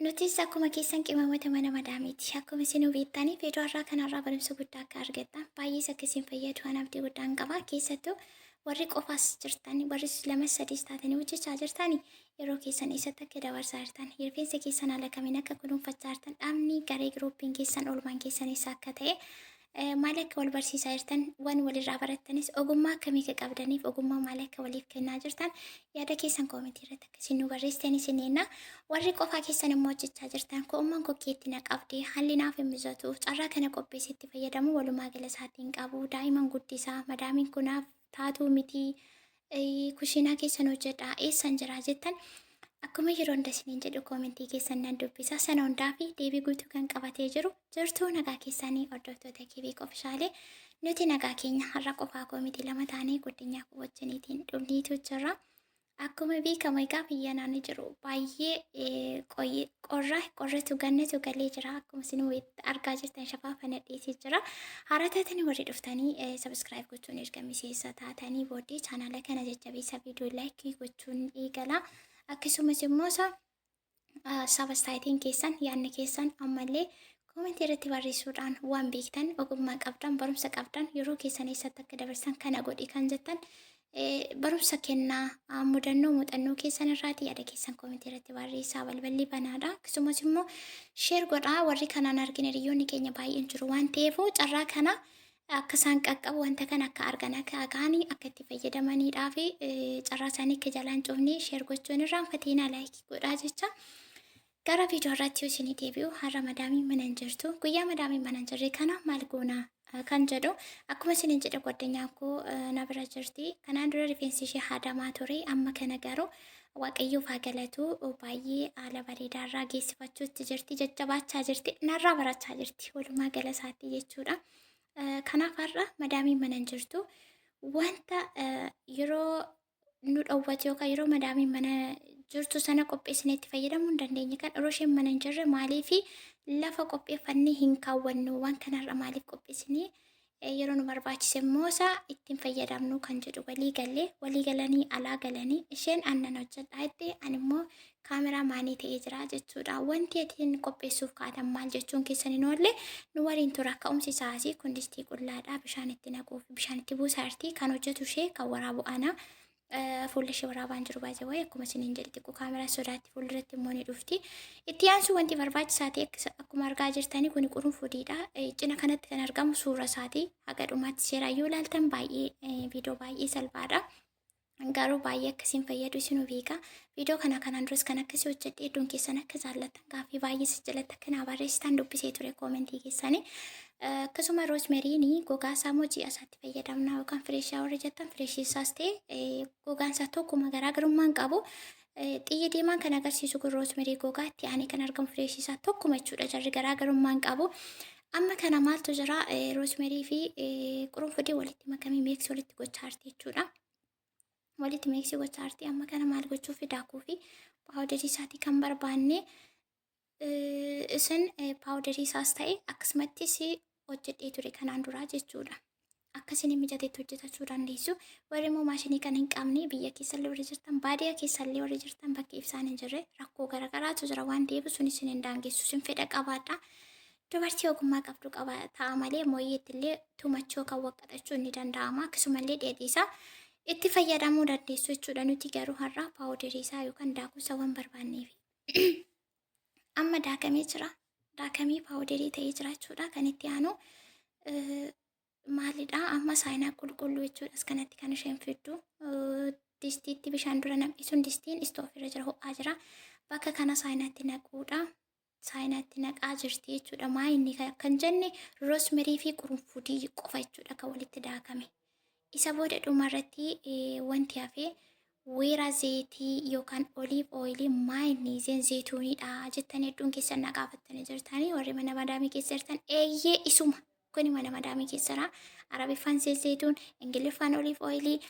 Nutis akkuma keessan qimamota mana madaamiiti. Akkuma isin beektanii viidiyoo har'aa kanarraa barumsa guddaa akka argattan baay'ees akka isin fayyadu an abdii guddaan qaba. Keessattuu warri qofaas jirtan, warri lama sadiis taatanii hojjechaa jirtan, yeroo keessan eessatti akka dabarsaa jirtan, rifeensa keessan haala kamiin akka kunuunfachaa jirtan, dhaabni garee groupiin keessan oolmaan keessan eessa akka ta'e, maal akka wal barsiisaa jirtan, waan walirraa barattanis, ogummaa akkamii akka qabdaniif ogummaa maal akka waliif kennaa jirtan yaada keessan commentii irratti akka isin nu barreessitan isin eenna. Warri qofaa keessan immoo hojjechaa jirtan, ko'ummaan kokkeetti na qabde, haalli naaf hin mijatu, carraa kana qopheessee itti fayyadamu walumaa gala isaatiin qabu, daa'iman guddisaa, madaamiin kunaaf taatuu miti, kushiinaa keessan hojjedha, eessan jira jettan, akkuma yeroo hunda isiniin jedhu commentii keessan nan dubbisa. Sana hundaa fi deebii guutuu kan qabatee jiru jirtuu. Nagaa keessanii, hordoftoota Kibiik Official? Nuti nagaa keenya. Har'a qofaa koo miti, lama taanee guddinyaa koo wajjiniitiin dhufniitu jirra. Akkuma beekamu egaa biyya naannoo jiru baay'ee qorra, qorratu gannatu galee jira. Akkuma isin argaa jirtan shafaafa nadheesee jira. Haaraa taatanii warri dhuftanii subscribe gochuun erga miseensa taatanii booddee chaanaala kana jajjabeessa, viidiyoo like gochuun eegala. Akkasumas immoo sabastaayitiin keessan, yaadni keessan ammallee commentii irratti barreessuudhaan waan beektan, ogummaa qabdan, barumsa qabdan, yeroo keessan eessatti akka dabarsan, kana godhi kan jettan, barumsa kennaa, mudannoo muuxannoo keessan irraati yaada keessan commentii irratti barreessaa, balballi banaadha. Akkasumas immoo share godhaa. Warri kanaan argine hiriyoonni keenya baay'een jiru waan ta'eef, carraa kana akka isaan qaqqabu, wanta kana akka argan, akka dhaga'anii akka itti fayyadamaniidhaa fi carraa isaanii akka jalaan cufne share gochuun irraanfatinaa, like godhaa jecha. Gara viidiyoo irratti yoo isinii deebi'u, har'a madaamiin mana hin jirtu. Guyyaa madaamiin mana hin jirre kana maal goonaa kan jedhu, akkuma isiniin jedhe gwaddanyaan koo na bira jirti. Kanaan dura rifeensi ishee haadamaa ture. Amma kana garuu Waaqayyoof haa galatu, baay'ee haala bareedaa irraa geessifachuutti jirti. Jajjabaachaa jirti. Narraa barachaa jirti. Walumaa gala isaatti jechuudha. Kanaaf har'a madaamiin mana hin jirtu. Wanta yeroo nu dhowwate yookaan yeroo madaamiin mana jirtu sana qopheessinee itti fayyadamuu hin dandeenye kan yeroo isheen mana hin jirre maaliif lafa qopheeffannee hin kaawwannu, waan kanarra maaliif qopheessinee yeroo nu barbaachise immoo isa ittiin fayyadamnu kan jedhu walii gallee, walii galanii alaa galanii isheen aannan hojjedhaa jette, ani immoo kaameraa maanii ta'ee jira jechuudha. Wanti atiin qopheessuuf kaatan maal jechuun keessan hin oolle, nu waliin tura. Ka'umsi isaas kun distii qullaadha. Bishaan itti naquuf bishaan itti buusaa jirti. Kan hojjetu ishee, kan waraabu ana. Fuula ishee waraabaan jiru baay'ee wayii, akkuma isiniin jedhe xiqqoo kaameraa sodaatti, fuulduratti immoo ni dhufti. Itti aansu wanti barbaachisaa ta'e akkuma argaa jirtanii kun qurunfudiidha. Cina kanatti kan argamu suura isaati. Haga dhumaatti seeraan yoo ilaaltan baay'ee viidiyoo baay'ee salphaadha. Garuu baay'ee akkasiin fayyadu isinuu beeka. Viidiyoo kana kanaan duras kan akkasii hojjedhe hedduun keessan akka jaallattan, gaaffii baay'ee jalatti akka naa barreessitan dubbisee ture commentii keessanii. Akkasuma rosemary'n gogaa isaa immoo ji'a isaatti fayyadamna yookaan freshii warri jettan, freshii isaas ta'e gogaan isaa tokkuma, garaagarummaa hin qabu. Xiyyi diimaan kan agarsiisu kun rosemary gogaa, itti aanee kan argamu freshii isaa, tokkuma jechuudha, jarri garaagarummaa hin qabu. Amma kana maaltu jira? Rosemary fi qurunfudii walitti makamee mix walitti gochaa jirti jechuudha. Walitti mix gochaa jirti. Amma kana maal gochuuf? Daakuu fi powderii isaatii kan barbaanne. Isin powderii isaas ta'e akkasumattis hojjedhee ture kanaan duraa jechuudha. Akkasiin mijateetti hojjetachuu dandeessu. Warri immoo maashinii kan hin qabne, biyya keessallee warri jirtan, baadiyyaa keessallee warri jirtan, bakki ibsaan hin jirre rakkoo garaagaraatu jira waan ta'eef sun isin hin daangessu. Isin fedha qabaadha. Dubartii ogummaa qabdu qaba ta'a malee mooyyeetti illee tumachuu kan waqqaxachuu ni danda'ama. Akkasumallee dheedhii isaa itti fayyadamuu dandeessu jechuudha. Nuti garuu har'a powderii isaa yookaan daakuu isaa waan barbaanneef. Amma daakamee jira. Daakamee powderii ta'ee jira jechuudha. Kan itti aanu maalidha? Amma saayinaa qulqulluu jechuudha. As kanatti kan isheen fiddu. Distiitti bishaan dura nam'e sun, distiin istoofirra jira, ho'aa jira. Bakka kana saayinaatti naquudha. Saayinaatti naqaa jirti jechuudha. Maa inni kan jenne rosemary fi qurunfudii qofa jechuudha kan walitti daakame. Isa booda dhumarratti wanti hafe weeraa zayitii yookaan olive oilii. Maa inni zeen zayituuniidha jettan hedduun keessan na gaafattanii jirtanii, warri mana madaamii keessa jirtan. Eeyyee, isuma kuni mana madaamii keessadha. Arabiffaan zayituun, Ingiliffaan olive oilii.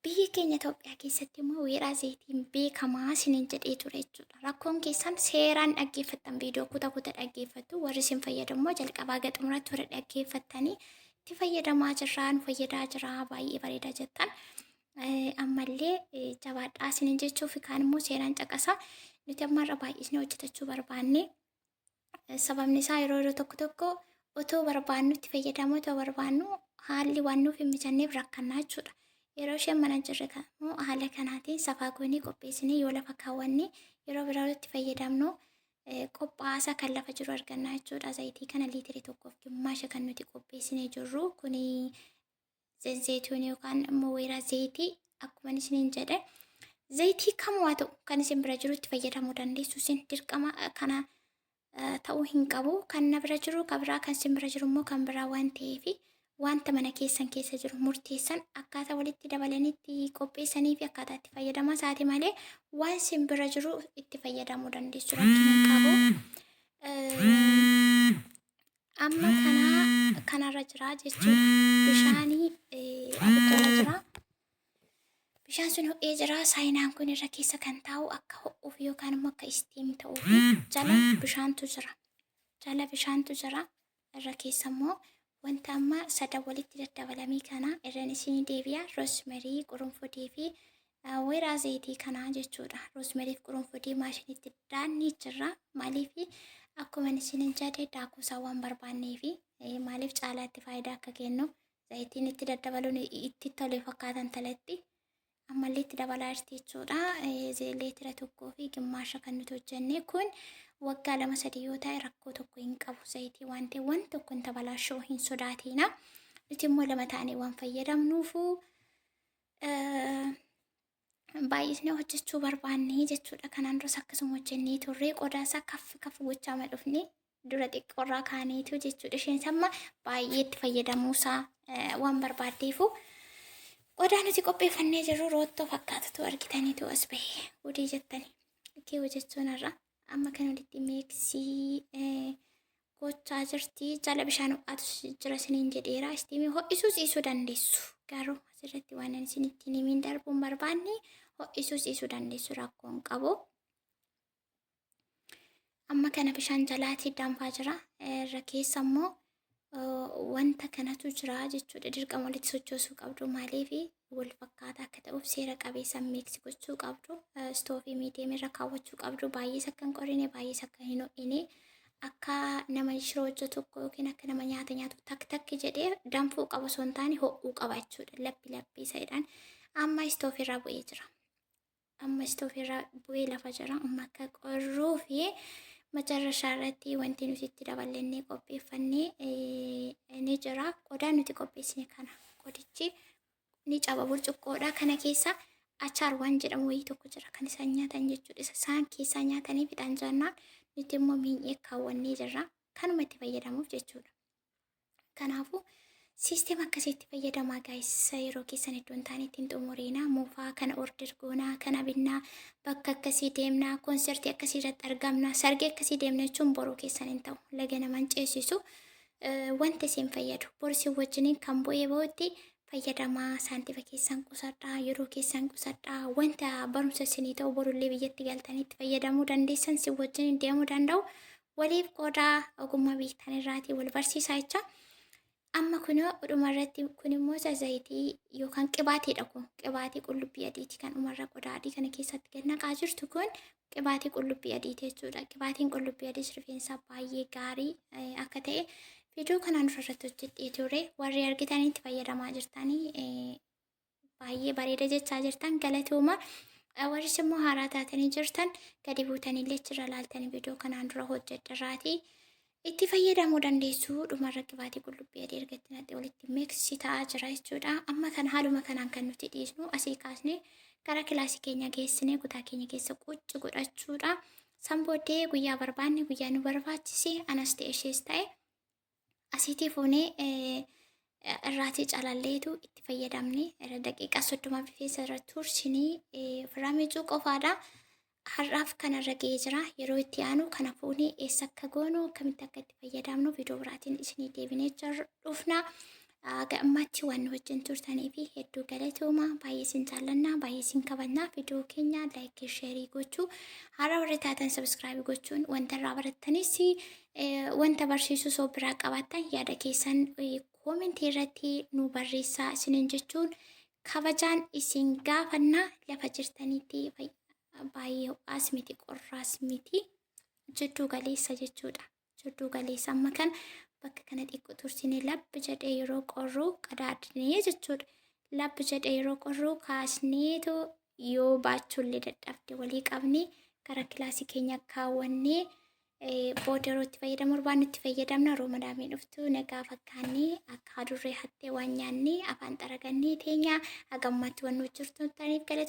Biyya keenya Itoophiyaa keessatti immoo weeraa zayitiin beekamaa isiniin jedhee ture jechuudha. Rakkoon keessan seeraan dhaggeeffattan, viidiyoo kuta kuta dhaggeeffattu, warri isin fayyadamu jalqabaa gara xumuraatti warra dhaggeeffattanii itti fayyadamaa jirraa, nu fayyadaa jira, baay'ee bareeda jettan. Ammallee jabaadhaa isiniin jechuuf, kaan immoo seeraan caqasa. Nuti amma irra baay'isnee hojjetachuu barbaanne. Sababni isaa yeroo yeroo tokko tokko otoo barbaannu itti fayyadamuu otoo barbaannu haalli waan nuuf hin mijanneef rakkannaa jechuudha. Yeroo isheen mana hin jirre immoo haala kanaatiin safaa goonee qopheessinee yoo lafa kaawwanne yeroo biraa itti fayyadamnu qophaasaa kan lafa jiru argannaa jechuudha. Zayitii kana liitirii tokkoof gimmaasha kan nuti qopheessinee jirru kuni zayituun yookaan immoo weeraa zayitii akkuma isiniin jedhe zayitii kamuu haa ta'u kan isin bira jiru itti fayyadamuu dandeessu. Isin dirqama kana ta'uu hin qabu. Kan na bira jiru kan biraa kan isin bira jiru immoo kan biraa waan ta'eef wanta mana keessan keessa jiru murteessan akkaataa walitti dabalanitti qopheessanii fi akkaataa itti fayyadamaa isaati malee waan isin bira jiru itti fayyadamuu dandeessu rakkina hin qabu. Amma kana kanarra jira jechuudha. Bishaanii abiddarra jira. Bishaan sun ho'ee jira. Saayinaan kun irra keessa kan taa'u akka ho'uuf yookaan immoo akka istiim ta'uuf jala bishaantu jira. Jala bishaantu jira. Irra keessa immoo wanta amma sadan walitti daddabalamee kana irran isinii deebi'a. Roosmerii, qurunfudii fi weeraa zayitii kanaa jechuudha. Roosmerii fi qurunfudii maashinitti daannee jirra. Maaliif akkuma isinin jedhe daakuu isaa waan barbaanneefi maaliif caalaatti faayidaa akka kennu zayitiin itti daddabaluun itti tole fakkaatan talatti ammallee itti dabalaa jirti jechuudha. Leetira tokkoo fi gimmaasha kan nuti hojjenne kun waggaa lama sadii yoo ta'e rakkoo tokko hin qabu zayitii waan ta'e waan tokko hin tabalaashoo hin sodaatiina. Nuti immoo lama taanee waan fayyadamnuufu baay'isnee hojjechuu barbaanne jechuudha. Kanaan duras akkasuma hojjennee turre qodaa isaa kaff kaff gochaa ma dhufne dura xiqqoorraa kaaneetu jechuudha. Isheen amma baay'ee itti fayyadamuusaa waan barbaaddeefu qodaa nuti qopheeffannee jirru roottoo fakkaatatu argitaniitu as bahe gudii jettani. Kee hojjechuun irra amma kan walitti meeksii gochaa jirti. Jala bishaan ho'aatu jira isiniin jedheera. Istiimii ho'isuus dhiisuu dandeessu. Garuu asirratti waan ani isinitti himiin darbuun barbaanne ho'isuus dhiisuu dandeessu rakkoo hin qabu. Amma kana bishaan jalaatii danfaa jira. Irra keessa immoo wanta kanatu jira jechuudha. Dirqama walitti sochoosuu qabdu maaliif wal fakkaataa akka ta'uuf seera qabeessa miiksi gochuu qabdu. Istoofii miidiyeem irra kaawwachuu qabdu. Baay'ees akka hin qorrine, baay'ees akka hin ho'ine, akka nama shiroo hojjetu tokko yookiin akka nama nyaata nyaatu tak takki jedhee danfuu qaba osoo hin taane ho'uu qaba jechuudha. Lappi lappii isaadhaan amma istoofii irraa bu'ee jira. Amma istoofii irraa bu'ee lafa jira. Amma akka qorruu fi macarrashaa irratti wanti nuti itti daballennee qopheeffannee ni jira. Qodaan nuti qopheessine kana qodichi ni caba burcuqqoodha. Kana keessa achaar waan jedhamu wayii tokko jira kan isaan nyaatan jechuudha. Isa isaan keessaa nyaatanii fixan jennaan nuti immoo miinyee kaawwannee jirra. Kanuma itti fayyadamuuf jechuudha. Kanaafuu siisteema akkasiitti fayyadamaa gaayis yeroo keessan iddoo hin taane ittiin xumuriina. Moofaa kana order goonaa, kana binnaa, bakka akkasii deemnaa, koonsertii akkasii irratti argamna, sargii akkasii deemna jechuun boruu keessan hin ta'u. Laga naman ceesisu wanta isin fayyadu boru isin wajjiniin kan bu'ee ba'utti fayyadamaa. Saantima keessan qusadhaa, yeroo keessan qusadhaa, wanta barumsa isinii ta'u borullee biyyatti galtanii itti fayyadamuu dandeessan isin wajjiniin deemuu danda'u. Waliif qoodaa ogummaa beektan irraatii wal barsiisaa jecha. Amma kunoo dhuma irratti kun immoo isa zayitii yookaan qibaatiidha kun qibaatii qullubbii adiiti kan dhumarra qodaa adii kana keessatti gad naqaa jirtu kun qibaatii qullubbii adiiti jechuudha. Qibaatiin qullubbii adiis rifeensaa baay'ee gaarii akka ta'e viidiyoo kanaan dura irratti hojjedhee ture. Warri argitanii itti fayyadamaa jirtanii baay'ee bareeda jechaa jirtan galatooma. Warris immoo haaraa taatanii jirtan gadi buutanii illee achirra laaltanii viidiyoo kanaan dura hojjedherraatii itti fayyadamuu dandeessu. Dhumarra qibaatii qullubbii adii erga itti naqxee walitti meeksi ta'aa jira jechuudha. Amma kana haaluma kanaan kan nuti dhiisnu asii kaasnee gara kilaasii keenya geessinee kutaa keenya keessa qucci godhachuudha. San booddee guyyaa barbaanne guyyaa nu barbaachise anas ta'e ishees ta'e asiitii fuunee irraatii calalleetu itti fayyadamne irra daqiiqaa 30 rifeensa irra tursinii ofirraa miicuu qofaadha. Har'aaf kanarra ga'ee jira. Yeroo itti aanu kana fuunee eessa akka goonu akkamitti akka itti fayyadamnu viidiyoo biraatiin isinii deebinee dhufna. Haga ammaatti waan nu wajjin turtanii fi hedduu galatooma. Baay'ee isin jaallanna, baay'ee isin kabajna. Viidiyoo keenya laayikii, sheerii gochuu, haaraa warri taatan sabiskiraabii gochuun wanta irraa barattanis wanta barsiisu soo biraa qabaattan yaada keessan koomentii irratti nu barreessaa isiniin jechuun kabajaan isin gaafanna. Lafa jirtanitti Baay'ee ho'aas miti qorraas miti. Jidduu galeessa jechuudha. Jidduu galeessa amma kana bakka kana xiqqoo tursinee labbi jedhee yeroo qorru qadaadnee jechuudha. Labbi jedhee yeroo qorru kaasneetu yoo baachuullee dadhabde walii qabnee gara kilaasii keenya kaawwannee booda yeroo itti fayyadamu barbaannu itti fayyadamna. Yeroo madaamii dhuftu nagaa fakkaannee akka adurree hattee waan nyaannee afaan xaragannee teenya hagammaatti waan nu jirtu ta'aniif galatooma.